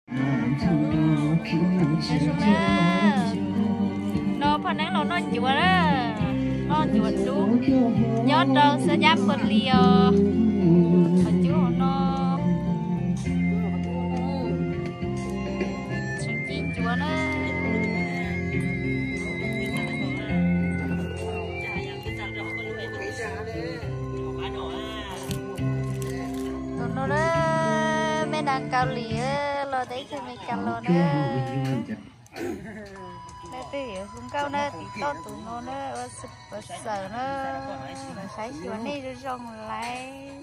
No phaj neeb los noj ncuav na, noj ncuav dub, nyob rau xab nyab npawg li os. Qhov cub hauv no tseem ci ncuav na. Tus no na, me nas Kaus Lim los teb chaws Amelikas los na. Leej twg yuav hu nkauj na, tiv tauj tus no na, ua xawm na, los saib xyuas nej zoo zoo laiv.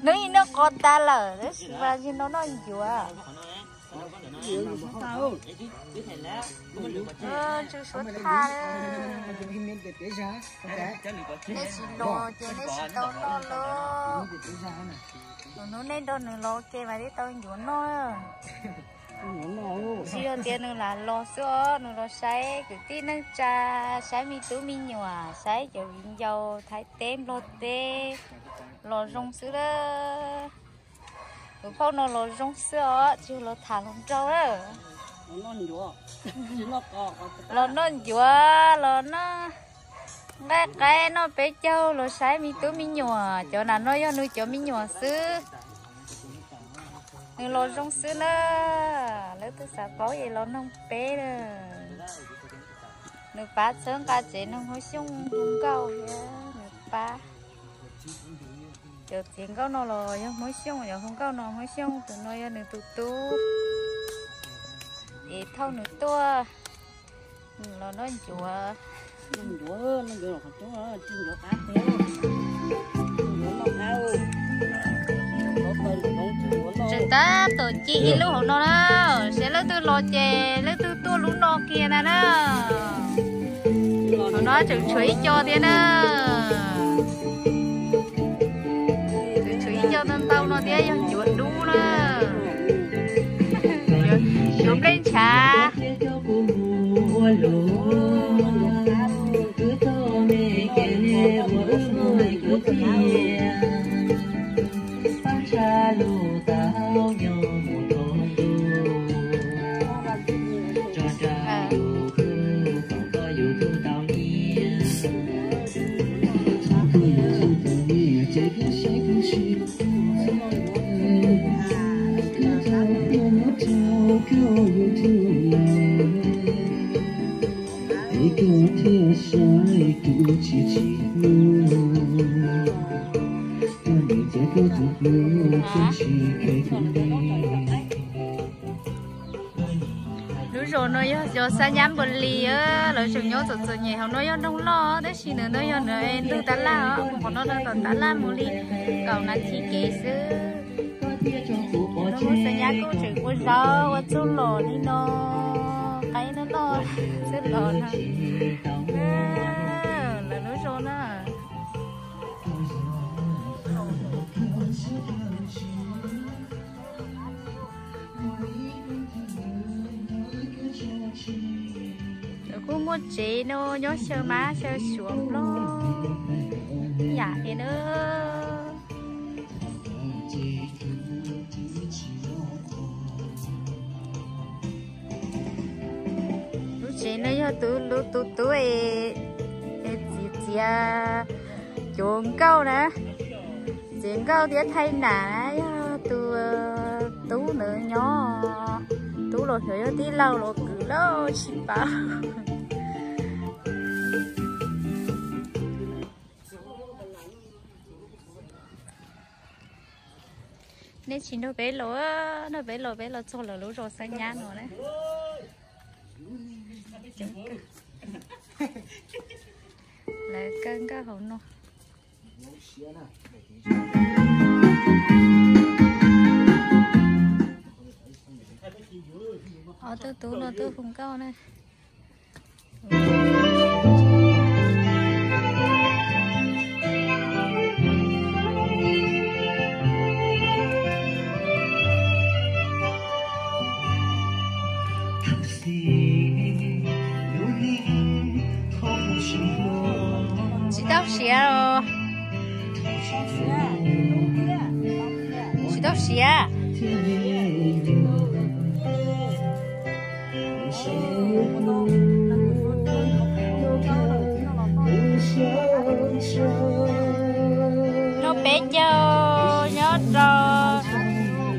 Hnub ib noj qos tas lawm tab sis mas tsis no noj ncuav. Tsw suav tha. Nej tsis los ces nej tsis tau noj lauj. Tus hnub nej nrog nws los ua ke mas nej tau ncuav noj. Tsis yog tias nws lam los xwb os, nws los saib kwv tij neej tsa, saib me tub me nyuam, saib cov viv ncaus Thaib teb Nplog teb los zoo xwb a. Tus phauj no los zoo xwb os, tsis los tham hluas nraug a. Los noj ncuav, los noj nqaij qaib, noj peb caug, los saib me tub me nyuam. Cov nas no yog nws cov me nyuam xwb. Nws los zoo xwb na. Leej twg xav paub es los noog peb. Nws pab txhawb nqa tsev neeg Hmoob Xyooj hu nkauj thiab nws pab. Cov txiv nkauj no los yog Hmoob Xyooj, cov hu nkauj no Hmoob Xyooj, tus no yog nws tus tub. Es thauj nws tuaj los noj ncuav. Tseem tab tom ci ib lub hauv no na, seb leej twg los ces leej twg tuaj lub no kiag ntag na. Hauv no tseem tshuav ib co thiab na. Tseem tshuav ib co ntau ntau no thiab yog ncuav dub na. Ncuav nplej ntshav. Lub zos no yog cov xab nyab npua li, lawv tseem nyob txom txom nyem. Hauv no yog nroog loj tab sis nws no yog nws ntug tab laj os, mus qhov no rau tom tab laj mus li kaum nas this kev xwb. Lub xab nyab kuj tseem ua zauv ua txuj lom li no, qaib noj noj xwb los no. Lawv lub zos na. Lawv kuj muaj tsev no nyob xyaw mab xyaw suav nplog yam li na. Lub tsev no yog tus, tus tub es txiav, txiav cuav nkauj na, txiav nkauj thiab thaij nam na, yog tus tub ntawd nyob, tub los xyov yog tij laug los kwv lauj tsis paub. Nej tsis nrog peb los, nrog peb los peb los txog lawv lub zos xab nyab no na. Lawv kaw nkauj hauv no. Ob tug tub no tuaj hu nkauj na. Tau siav los? Tsis tau siav. No peb caug nyob rau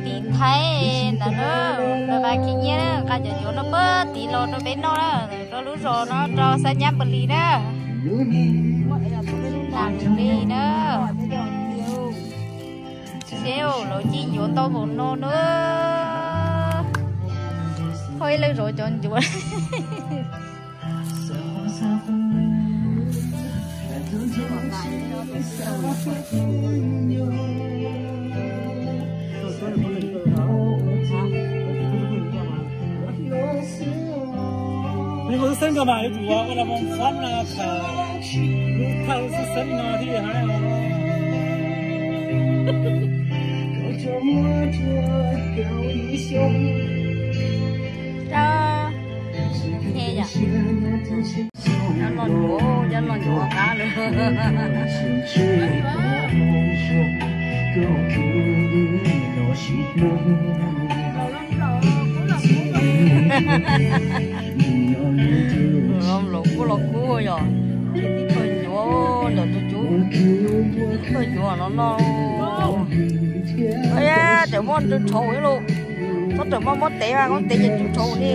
tim Thaib ntawd na, lawv nqa khib nyiab nqa cov ncuav no puag tim los rau peb noj na, rau lub zos no rau xab nyab npawg Lis na. Nas li na. Seb lawv cij ncuav ntau npaum no na. Ho ib leeg zov cov ncuav. Nws kuv xeeb koj mas yuav tsum ua ua los mus xab na, khawb xeeb no thiaj hais os. Nyob no ncuav, nyob no ncuav qab lawm. Los kub los kub yog, tib thawj ncuav ntawm tus cub, tib thawj ncuav no no. Tawm muab nrw rhauv ib lus, txhob tawm muab muab tev mas muab tev ces nrw rhauv li.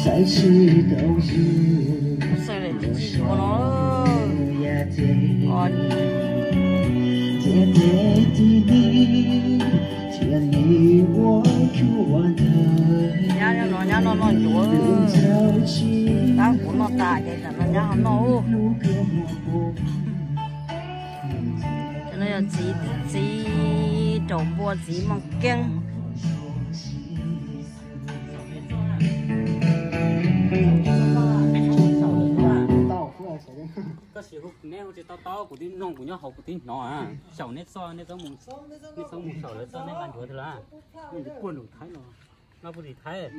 Xav li tsis tsis yuav no. Nyab no, nyab no noj ncuav, tab kuv noj tas ces tsam no nyab ho noj. Cov no yog txiv, txiv raum npua, txiv moj keeb. Tab sis neb hu tsis tau tau, kuv tib mloog kuv nyob hauv kuv tib hnov. Xyaum neb txoj, neb txhob mus xyaum lawv txoj, neb nqa ncuav twg lawm? Puag nram Thaib no. Nqa puag tim Thaib.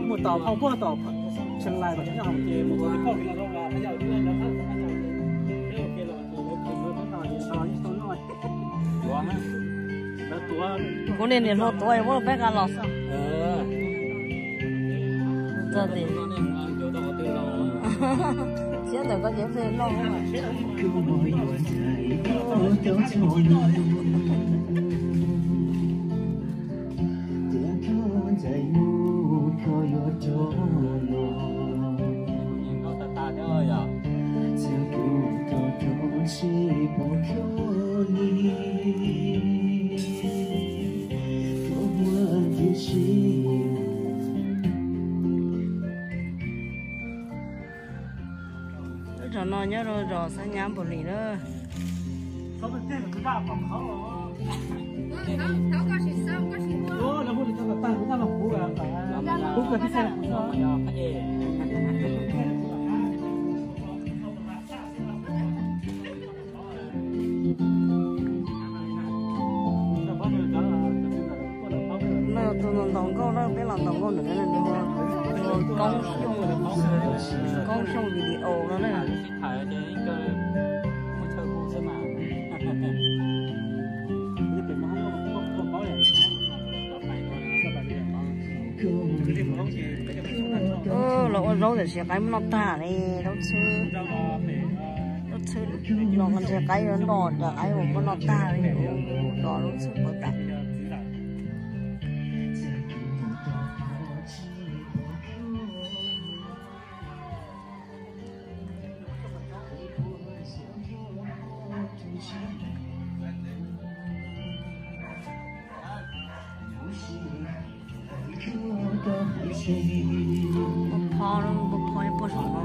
Mus tom phau puag tom Tshee Lais tom nyob hauv ces mus tom phau. Kuv niam niam hluas tuav muab peb nqa los xwb. Txog tim siab ntawm koj ces pheej noj. Lub zos no nyob rau zos Xab Nyab Npaus Lis na. No tus ntaus nkauj na, peb los ntaus nkauj ntawm no, Koob Xyooj, Koob Xyooj video no na. Los ua zaub tiam sis qaib muab noj tag li, zaub txhwb. Zaub txhwb no ntshe qaib yuav noj, cas qaib muab noj tag li, zaub txhwb pov tas. Pho, pho puag saum no.